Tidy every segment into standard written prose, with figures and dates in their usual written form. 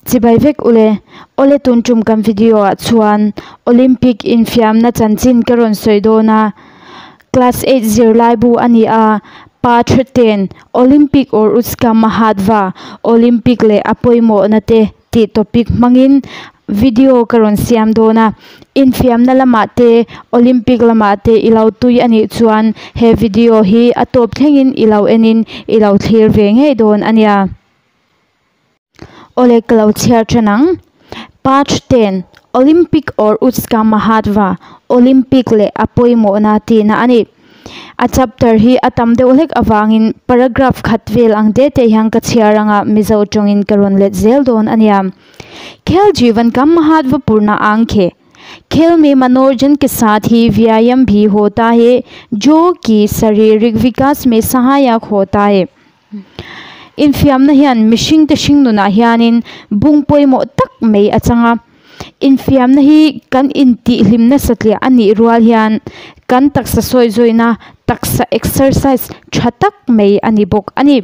Chibai vek ule. Awle tun tum kan video ah chuan Olympic infiamna chanchin ka rawn sawi dawn a, class eight zirlai bu a ni a, pa thuten Olympic or uska mahatva Olympic leh a pawimawhna te tih topic hmangin video ka rawn siam dawn a, infiamna lamah te Olympic lamah te i lo tui a nih chuan he video hi a tawp thlengin i lo enin i lo thlir ve ngei dawn a nia. Awle ka lo chhiar than ang. Page ten, Olympic or Uska Mahatva, Olympic leh a pawimawhna tihna a ni. A chapter hi a tam deuh hlek avangin paragraph khat vel ang te te hian ka chhiar anga Mizo tawngin ka rawn let zel dawn a nia. Khel Jeevan ka Mahatva Purna Angkhe, खेल में मनोरंजन के साथ ही व्यायाम भी होता है जो कि शारीरिक विकास में सहायक होता है. Infiamna hian mihring te hring nunah hianin bung pawimawh tak mai a chang a, infiamna hi kan intihhlim nasa tliah a nih rual hian kan taksa sawi zawina taksa exercise tha tak mai a ni bawk a ni.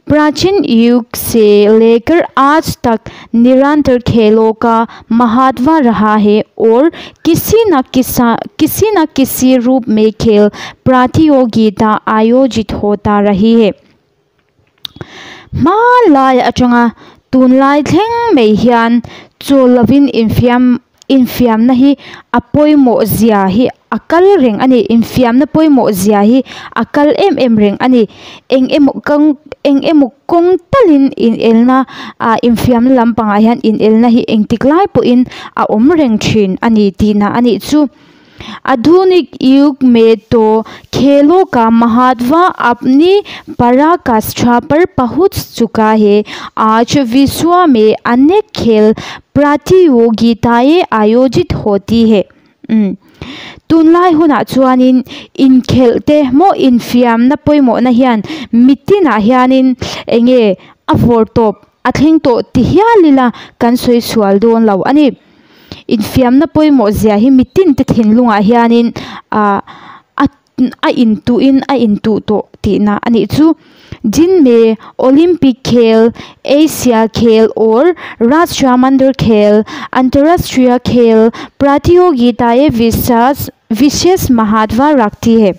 Prachin yug se lekar aaj tak nirantar khelo ka mahatva raha hai aur kisi na kisa kisi na kisi roop mein khel pratiyogita aayojit hota rahi hai. Hmanlai atanga tunlai thleng mai hian chawl lovin infiam infiamna hi a pawimawh zia hi a kal reng a ni infiamna pawimawh zia hi a kal em em reng a ni eng emaw kang eng emaw kawng talin inelna ah infiamna lampangah hian inelna hi engtik lai pawhin a awm reng thin a ni tihna a nih chu. आधुनिक युग में तो खेलों का महत्व अपनी पराकाष्ठा पर पहुंच चुका है। आज विश्व में अनेक खेल प्रतियोगिताएं आयोजित होती है। Tunlai hunah chuanin inkhelh te maw infiamna pawimawhna hian mitinah hianin eng nge a vawr tawp a thleng tawh ti hial ila kan sawi sual dawn lo a ni. Infiamna pawimawh zia hi mitin te thinlungah hianin ah a a intuhin a intuh tawh tihna a nih chu. Jinme Olympic khel, Asia khel aur Rashtriya khel, Antarashtriya khel pratiyogitaएं विशेष विशेष महत्व रखती है.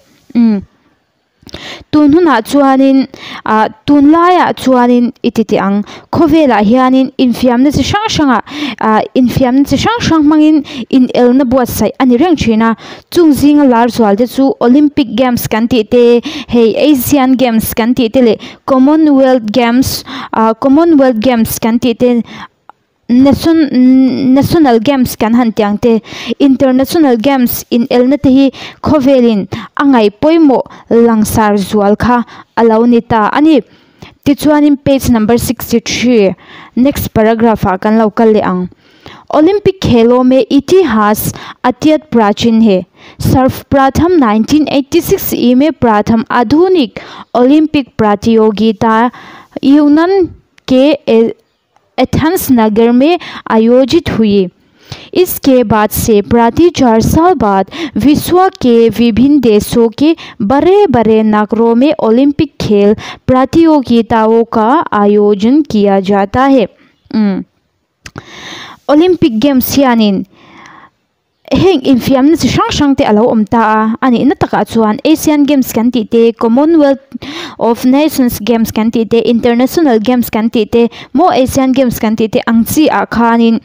Tun hunah chuanin ah tunlaiah chuanin i ti teh ang khawvelah hianin infiamna chi hrang hrangah ah infiamna chi hrang hrang hmangin inelna buatsaih a ni reng thin a chung zinga lar zual te chu Olympic games kan tih te hei Asian games kan tih te leh Commonwealth games ah Commonwealth games kan tih te. National games kan han tiang te international games in elna te hi khawvelin a ngaih pawimawh langsar zual kha a lo ni ta a ni. Tichuanin page number 63 next paragraph ah kan lo kal leh ang. Olympic khelo mein itihas atyant prachin hai. Sarvpratham 1986 ई में प्रथम आधुनिक ओलंपिक प्रतियोगिता यूनान के एथेंस नगर में आयोजित हुई। इसके बाद से प्रति 4 साल बाद विश्व के विभिन्न देशों के बड़े बड़े नगरों में ओलंपिक खेल प्रतियोगिताओं का आयोजन किया जाता है। Olympic games hianin heng infiamna chi hrang hrang te a lo awm ta a a nihna takah chuan Asian games kan tih te Commonwealth of Nations games kan tih te international games kan tih te maw Asian games kan tih te ang chi ah khanin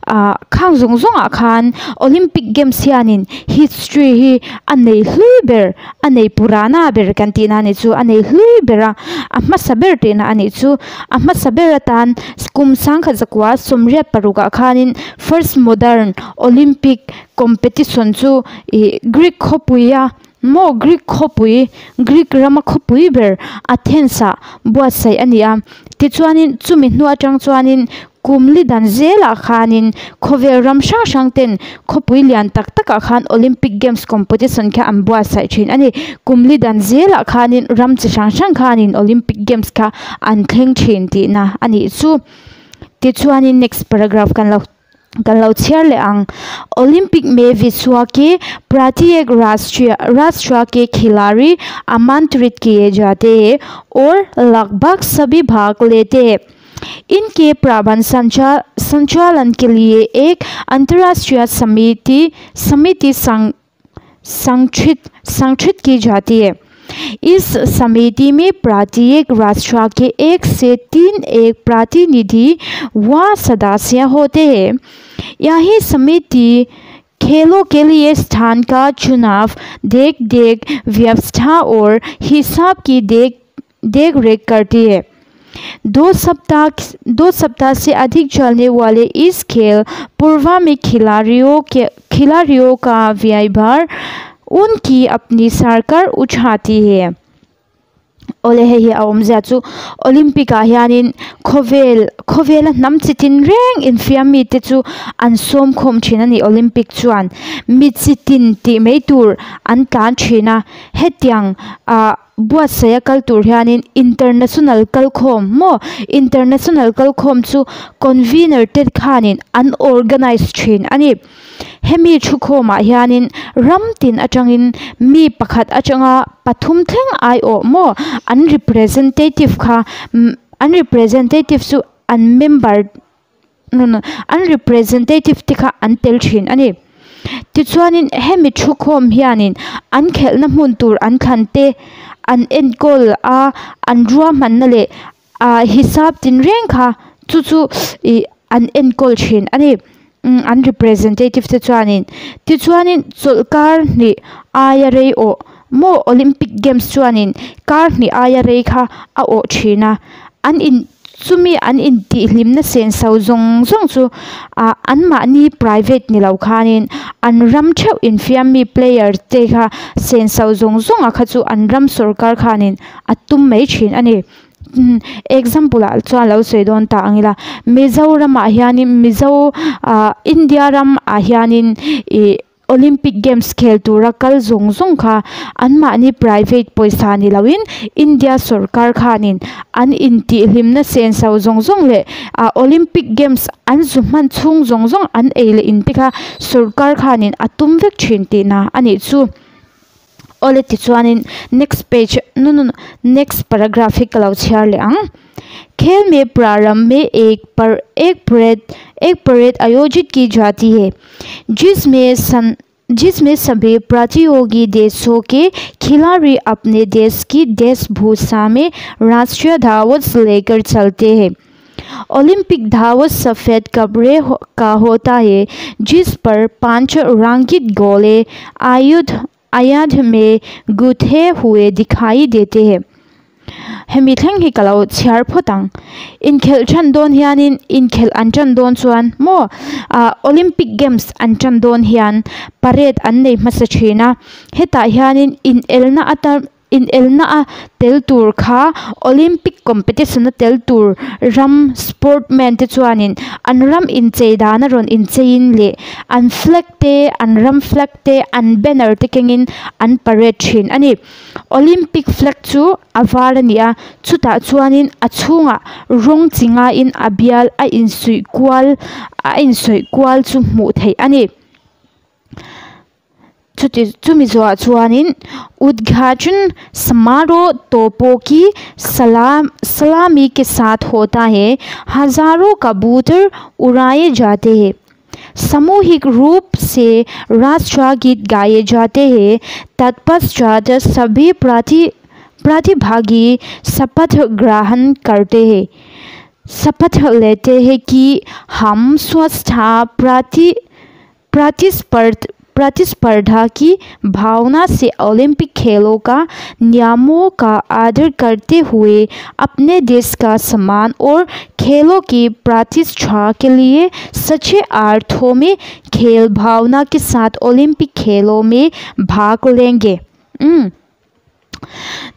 ah khang zawng zawng ah khan Olympic games hianin history hi a nei hlui ber a nei purana ber kan tihna a ni chu a nei hlui ber a a hmasa ber tihna a nih chu a hmasa ber atan kum sangkhat zakua sawmriat paruk ah khanin first modern Olympic competition chu ih Greek khawpui a maw Greek khawpui Greek rama khawpui ber Athens ah buatsaih a ni a tichuanin chumi hnu atang chuanin kum li dan zelah khanin khawvel ram hrang hrang ten khawpui lian tak takah khan Olympic games competition kha an buatsaih thin a ni kum li dan zelah khanin ram chi hrang hrang khanin Olympic games kha an thleng thin tihna a nih chu tichuanin next paragraph kan lo kan lo chhiar leh ang. Olympic में विश्व के प्रत्येक राष्ट्रीय राष्ट्र के खिलाड़ी आमंत्रित किए जाते हैं और लगभग सभी भाग लेते हैं। इनके प्रबंध संचालन के लिए एक अंतर्राष्ट्रीय समिति समिति संगठित संगठित की जाती है। इस समिति में प्रत्येक राष्ट्र के एक से तीन एक प्रतिनिधि व सदस्य होते हैं। यही समिति खेलों के लिए स्थान का चुनाव, देख देख व्यवस्था और हिसाब की देख देख रेख करती है। 2 सप्ताह से अधिक चलने वाले इस खेल पूर्व में खिलाड़ियों का व्ययभार उनकी अपनी सरकार उठाती है। Ole, hei hi a awmzia chu Olympic ah hianin khawvel khawvela hnam chi tin reng infiam mi te chu an sawm khawm thin a ni. Olympic chuan mi chi tin tih mai tur an tlan thin a. Hetiang ah buatsaih a kal tur hianin international kal khawm maw international kal khawm chu convener te khanin an organize thin a ni. Hemi thu khawmah hianin ram tin atangin mi pakhat atanga pathum thleng ai awh maw an representative kha an representative chu an member an representative te kha an tel thin a ni. Tichuanin hemi thu khawm hianin an khelhna hmun tur an thlan te an enkawl a, an ruahmanna leh ah hisap tin reng kha chu chu ih an enkawl thin a ni an representative te chuanin. Tichuanin chawlh kar hnih aia rei awh maw Olympic games chuanin kar hnih aia rei kha a awh thin a. An in chumi an intihhlimna senso zawng zawng chu ah an mahni private ni lo khanin an ram theuh infiam mi player te kha senso zawng zawng a kha chu an ram sawrkar khanin a tum mai thin a ni. Example ah chuan lo sawi dawn ta ang ila, Mizoramah hianin Mizo ah India ram ah hianin ih Olympic games khel tura kal zawng zawng kha an mahni private pawisa ni loin India sawrkar khanin an intihhlimna senso zawng zawng leh ah Olympic games an zu hman chhung zawng zawng an ei leh in te kha sawrkar khanin a tum vek thin tihna a nih chu. Awle, tichuanin next page, no no no, next paragraph hi ka lo chhiar leh ang. खेल में प्रारंभ में एक parade आयोजित की जाती है, जिसमें सभी प्रतियोगी देशों के खिलाड़ी अपने देश की वेशभूषा में राष्ट्रीय ध्वज लेकर चलते हैं। ओलंपिक ध्वज सफ़ेद कपड़े का होता है, जिस पर पांच रंगीन गोले आयुध आयाध में गुथे हुए दिखाई देते हैं। Hemi thleng hi ka lo chhiar phawt ang. Inkhelh tan dawn hianin inkhelh an tan dawn chuan maw ah Olympic games an tan dawn hian parade an nei hmasa thin a. Hetah hianin inelna atan inelna a tel tur kha Olympic competition a tel tur ram sportman te chuanin an ram inchei dan a rawn incheiin leh an flag te, an ram flag te, an banner te kengin an parade thin a ni. Olympic flag chu a var a ni a, chutah chuanin a chhungah rawng chi ngaiin a bial a insuih kual a insuih kual chu hmuh theih a ni. Chuti chumi zawhah chuanin उद्घाटन समारोह तोपों की सलामी के साथ होता है। हजारों कबूतर उड़ाए जाते हैं। सामूहिक रूप से राष्ट्रगीत गाए जाते हैं। तत्पश्चात सभी प्रतिभागी शपथ ग्रहण करते हैं, शपथ लेते हैं कि हम स्वस्थ प्रतिस्पर्धा की भावना से ओलंपिक खेलों का नियमों का आदर करते हुए अपने देश का सम्मान और खेलों की प्रतिष्ठा के लिए सच्चे अर्थों में खेल भावना के साथ ओलंपिक खेलों में भाग लेंगे।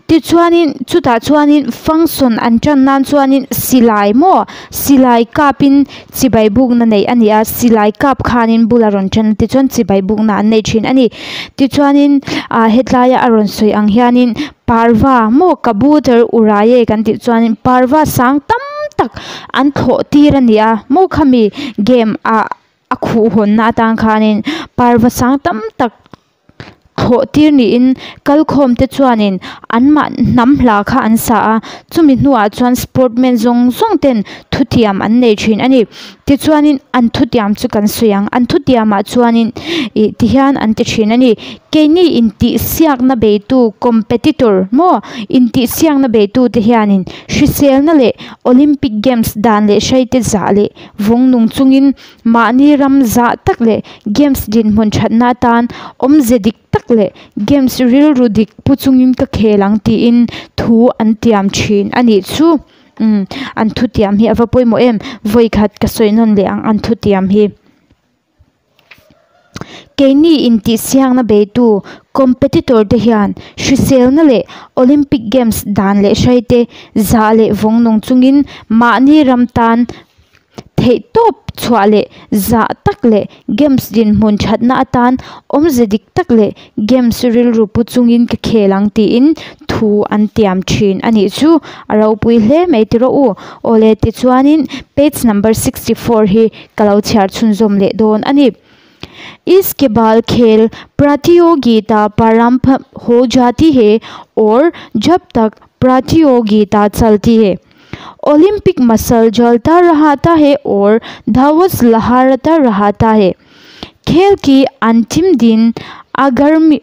Tichuanin chutah chuanin function an tan nan chuanin silai maw silai kapin chibai bukna nei a ni a. Silai kap khanin bula rawn then tichuan chibai bukna an nei thin a ni. Tichuanin ah hetlaia a rawn sawi ang hianin parva maw kabutar uraye kan tih chuanin parva sang tam tak an thlawh tir a ni a maw. Khami game ah a khuh hawnna atang khanin parva sang tam tak. Thlawh tir niin kalkhawm te chuanin an mah hnam hla kha an sa a, chumi hnuah chuan sportman zawng zawng ten thutiam an nei thin a ni. Tichuanin an thutiam chu kan sawi ang, an thutiamah chuanin ih tihian an ti thin a ni. Keini intihsiakna beitu competitor maw intihsiakna beitu te hianin hriselna leh Olympic Games dan leh hreite zah leh vawng nung chungin mahni ram zah tak leh Games dinhmun thatna atan awmze dik tak leh Games rilru dik pu chungin ka khel ang tiin thu an tiam thin a nih chu. Umm an thutiam hi a va pawimawh em? Vawikhat ka sawi nawn leh ang an thutiam hi. Keini intihsiakna beitu competitor te hian hriselna leh Olympic Games dan leh hraite zah leh vawng nung chungin mahni ram tan Theihtawp chhuah leh zah tak leh games dinhmun thatna atan awmze dik tak leh games rilru pu chungin ka khel ang tiin thu an tiam thin a nih chu a ropui hle mai ti rawh u. Awle tichuanin page number 64 hi ka lo chhiar chhunzawm leh dawn a ni. Iske baal khel pratiyogita prarambh ho jati hai aur jab tak pratiyogita chalti hai. Olympic muscle जलता रहता है और ध्वज लहराता रहता है खेल की अंतिम दिन अगर्मी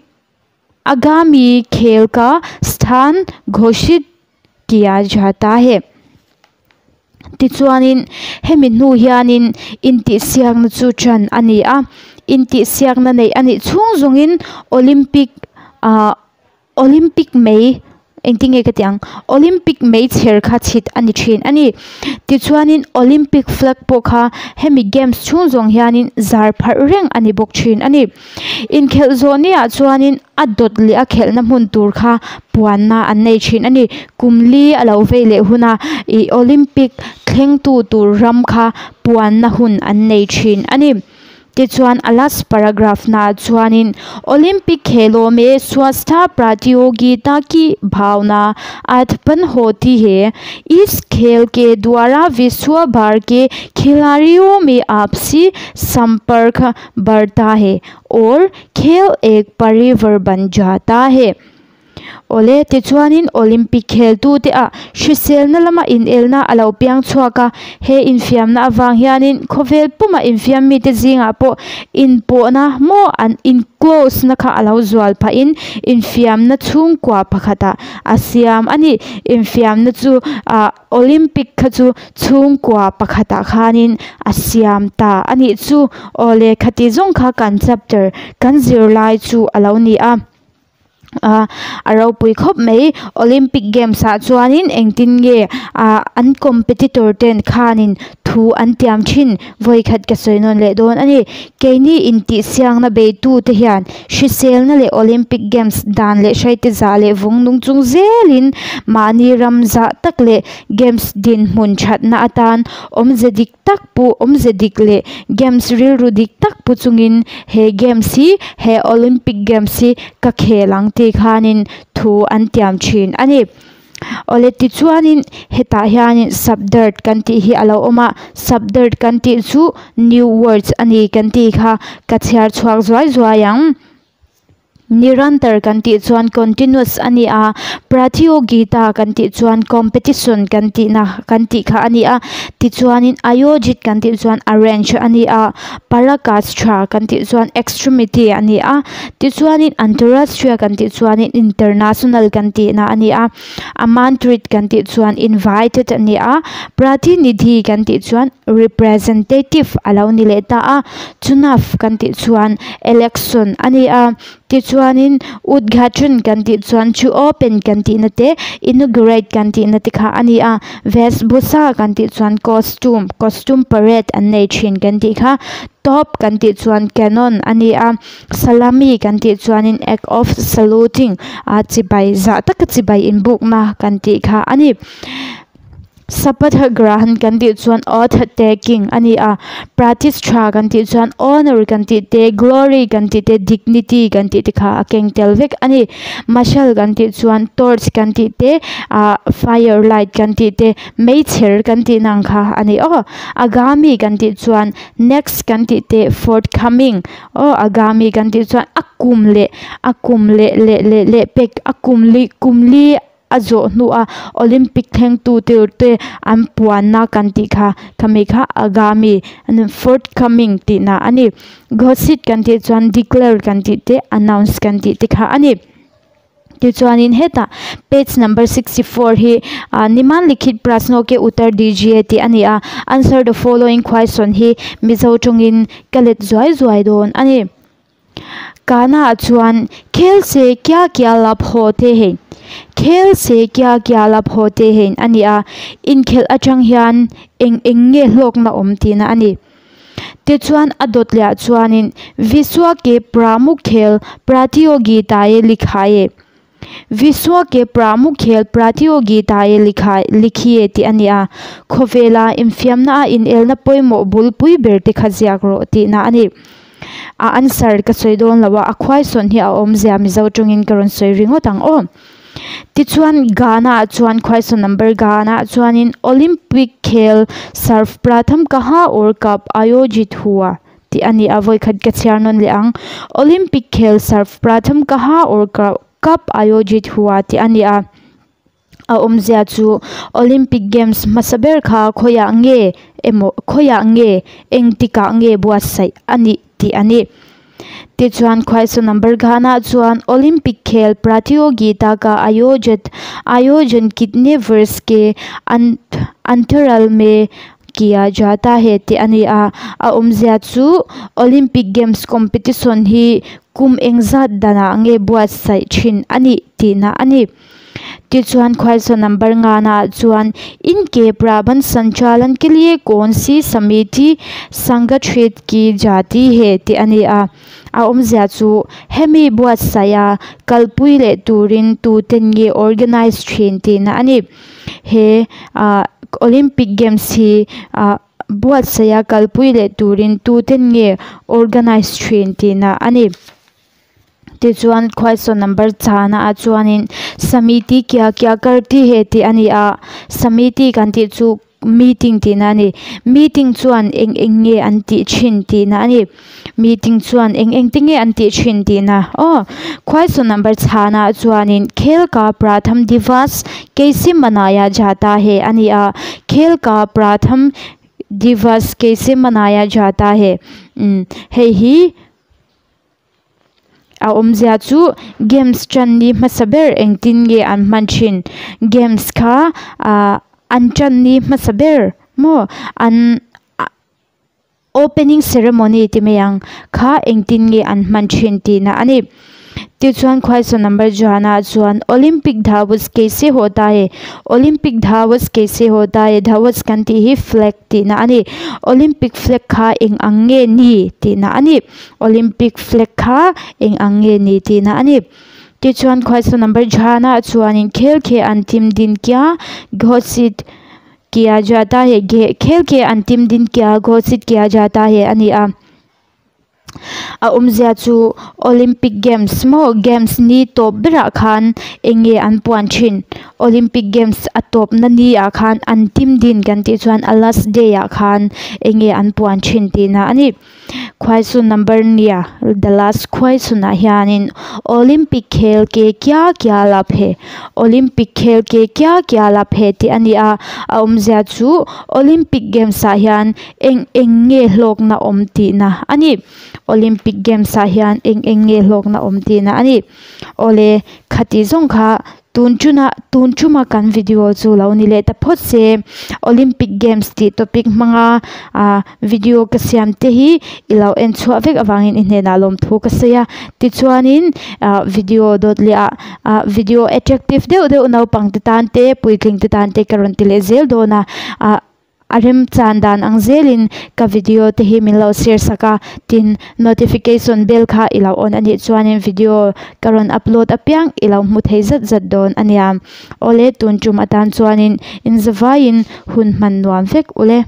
आगामी खेल का स्थान घोषित किया जाता है Tichuanin hemi hnu hianin intihsiakna chu ṭan a ni a, intihsiakna neih a nih chhung zawngin Olympic ah Olympic mei engtin nge ka tih ang Olympic mei chher kha chhit a ni thin a ni. Tichuanin Olympic flag pawh kha hemi games chhung zawng hianin zar pharh reng a ni bawk thin a ni. Inkhelh zawh ni ah chuanin a dawt leh a khelhna hmun tur kha puanna an nei thin a ni. Kum li a lo vei leh huna ih Olympic thlengtu tur ram kha puanna hun an nei thin a ni. Tichuan a last paragraph naah chuanin Olympic khelawh me swastha pratiyogita ki bhavna utpann hoti hai. Is khel ke dwara vishwa bhar ke khilariyo me aapsi sampark badhta hai aur khel ek parivar ban jata hai. Awle, tichuanin Olympic kheltute ah hriselna lama inelna a lo piang chhuak a, he infiamna avang hianin khawvel puma infiam mite zingah pawh inpawhna maw an in close na kha a lo zual phahin infiamna chhungkua pakhatah a siam a ni. Infiamna chu ah Olympic kha chu chhungkua pakhatah khanin a siam ta a nih chu. Awle, khati zawng kha kan chapter kan zirlai chu a lo ni a. A a ropui khawp mai Olympic games ah chuanin engtin nge ah an competitor ten khanin thu an tiam thin vawikhat ka sawi nawn leh dawn a ni. Keini intihsiakna beitu te hian hriselna leh Olympic games dan leh hraite zah leh vawng nung chung zelin mahni ram zah tak leh games dinhmun thatna atan awmze dik tak pu awmze dik leh games rilru dik tak pu chungin he games hi he Olympic games hi ka khel ang tih khanin thu an tiam thin a ni. Awle tichuanin hetah hianin subdirt kan tih hi a lo awm a, subdirt kan tih chu new words a ni kan tih kha ka chhiar chhuak zuai zuai ang. Nirantar kan tih chuan continuous a ni a, Pratiyogita kan tih chuan competition kan tihna kan tih kha a ni a, tichuanin Ayojit kan tih chuan arrange a ni a, Parakasthra kan tih chuan extremity a ni a, tichuanin Antarashtriya kan tih chuanin international kan tihna a ni a, Amantrit kan tih chuan invited a ni a, Pratinidhi kan tih chuan representative a lo ni leh ta a, Chunav kan tih chuan election a ni a, tichuanin Udghatran kan tih chuan to open kan tihna te, inaugurate kan tihna te kha a ni a, Veshbhusha kan tih chuan costume, costume parade an nei thin kan tih kha, Top kan tih chuan cannon a ni a, salami kan tih chuanin act of saluting a chibai zah taka chibai inbukna kan tih kha a ni. Sapatha Grahan kan tih chuan oath taking a ni a, Pratishtha kan tih chuan honour kan tih te, glory kan tih te, dignity kan tih te kha a keng tel vek a ni. Mashal kan tih chuan torch kan tih te, ah fire light kan tih te, meichher kan tih nang kha a ni aw. Agami kan tih chuan next kan tih te, forthcoming aw, agami kan tih chuan a kum leh a kum leh leh leh leh pek a kum li kum li a zawh hnua Olympic thleng tu tur te an puanna kan tih kha khami kha agami forthcoming tihna a ni. Ghoshit kan tih chuan declare kan tih te announce kan tih te kha a ni. Tichuanin hetah page number 64 hi ah Nimanlikhit prashno ke uttar dijiye tih a ni a, answer the following question hi Mizo tawngin ka let zuai zuai dawn a ni. Kana ah chuan khel se kya kya lab hote hein khel se kya kya lab hote hein a ni a, inkhelh atang hian eng eng nge hlawkna awm tihna a ni. Tichuan a dawt leh ah chuanin Vishwa ke pramukh khel pratiyogitaye likhaye Vishwa ke pramukh khel pratiyogitaye likha likhiye tih a ni a, khawvela infiamna a inelna pawimawh bulpui ber te kha ziak rawh tihna a ni. A answer ka sawi dawn lo a, a question hi a awmzia Mizo tawngin ka rawn sawi ringawt ang aw. Tichuan Ghana ah chuan question number Ghana ah chuanin Olympic khel sarvpratham kaha aur kab ayojit hua tih a ni a, vawikhat ka chhiar nawn leh ang. Olympic khel sarvpratham kaha aur kab ayojit hua tih a ni a. A awmzia chu Olympic Games hmasa ber kha khawiah nge emaw khawiah nge engtikah nge buatsaih a nih tih a ni. Tichuan question number Ghana chuan Olympic khel pratiyogita ka ayojat ayojan kitne varsh ke antaral mein kiya jata hai tih a ni a. A awmzia chu Olympic Games competition hi kum engzat danah nge buatsaih thin a nih tihna a ni. Tichuan question number ngana chuan inke prabandh sanchalan ke liye kawn si samiti sangathit ki jati hai tih a ni a. A awmzia chu hemi buatsaih a kalpui leh turin tuten nge organize thin tihna a ni. He ah Olympic Games hi ah buatsaih a kalpui leh turin tuten nge organize thin tihna a ni. Tichuan question number chana ah chuanin samiti kya kya karti hai tih a ni a, samiti kan tih chu meeting tihna a ni. Meeting chuan eng eng nge an tih thin tihna a ni. Meeting chuan eng eng te nge an tih thin tihna aw. Question number chhana ah chuanin khel ka pratham divas kaise manaya jata hai a ni a, khel ka pratham divas kaise manaya jata hai hei hi a awmzia chu games tan ni hmasa ber engtin nge an hman thin games kha ah an tan ni hmasa ber maw an opening ceremony ti mai ang kha engtin nge an hman thin tihna a ni. Tichuan question number Jana chuan Olympic dhawaj kaise hota hai Olympic dhawaj kaise hota hai dhawaj kan tih hi flag tihna a ni. Olympic flag kha eng ang nge ni tihna a ni. Olympic flag kha eng ang nge ni tihna a ni. Tichuan question number Jana chuanin khel ke antim din kya ghoshit kiya jata hai khel ke antim din kya ghoshit kiya jata hai a ni a. A awmzia chu Olympic Games maw games ni tawp berah khan eng nge an puan thin Olympic Games a tawp na ni ah khan antim din kan tih chuan a last day ah khan eng nge an puan thin tihna a ni. Question number nia the last question ah hianin Olympic khel ke kya kya lab hai Olympic khel ke kya kya lab hai tih a ni a. A awmzia chu Olympic Games ah hian eng eng nge hlawkna awm tihna a ni. Olympic Games ah hian eng eng nge hlawkna awm tihna a ni. Awle khati zawng kha tun tuna tun tuma kan video chu lo ni leh ta phawt se Olympic Games tih topic hmanga ah video ka siam te hi i lo en chhuah vek awangin i hnenah lawm thu ka sawi a. Tichuanin ah video dawt leh ah ah video attractive deuh deuh naupang te tan te puitling te tan te ka rawn ti leh zel dawn a ah. A remchan dan ang zelin ka video te hi min lo share sak a, tin notification bell kha i lo on anih chuanin video ka rawn upload apiang i lo hmu thei zat zat dawn a nia. Awle tun tum atan chuanin inzavaiin hun hman nuam vek ule.